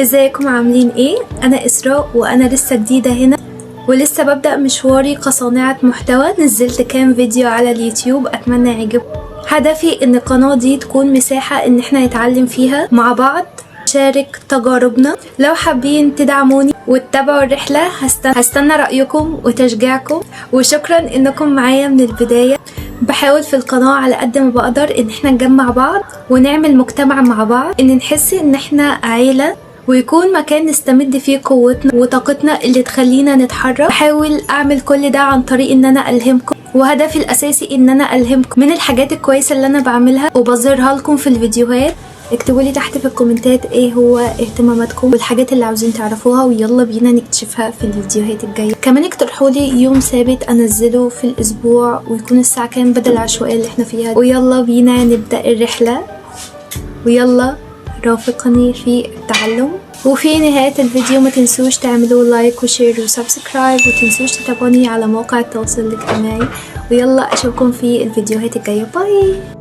ازيكم عاملين ايه؟ انا اسراء وانا لسه جديدة هنا ولسه ببدأ مشواري كصانعة محتوى. نزلت كام فيديو على اليوتيوب، اتمنى يعجبكم. هدفي ان القناة دي تكون مساحة ان احنا نتعلم فيها مع بعض، نشارك تجاربنا. لو حابين تدعموني وتتابعوا الرحلة هستنى رأيكم وتشجيعكم، وشكرا انكم معايا من البداية. بحاول في القناة على قد ما بقدر ان احنا نجمع بعض ونعمل مجتمع مع بعض، ان نحس ان احنا عيلة ويكون مكان نستمد فيه قوتنا وطاقتنا اللي تخلينا نتحرك. بحاول اعمل كل ده عن طريق ان انا الهمكم، وهدفي الاساسي ان انا الهمكم من الحاجات الكويسة اللي انا بعملها وبظهرها لكم في الفيديوهات. اكتبوا لي تحت في الكومنتات ايه هو اهتماماتكم والحاجات اللي عاوزين تعرفوها، ويلا بينا نكتشفها في الفيديوهات الجاية. كمان اقترحوا لي يوم ثابت انزله في الاسبوع ويكون الساعة كام بدل العشوائية اللي احنا فيها. ويلا بينا نبدا الرحلة، ويلا رافقني في التعلم. وفي نهاية الفيديو ما تنسوش تعملوا like و share و subscribe، وتنسوش تتابعوني على مواقع التواصل الاجتماعي. ويلا اشوفكم في الفيديوهات الجاية. bye.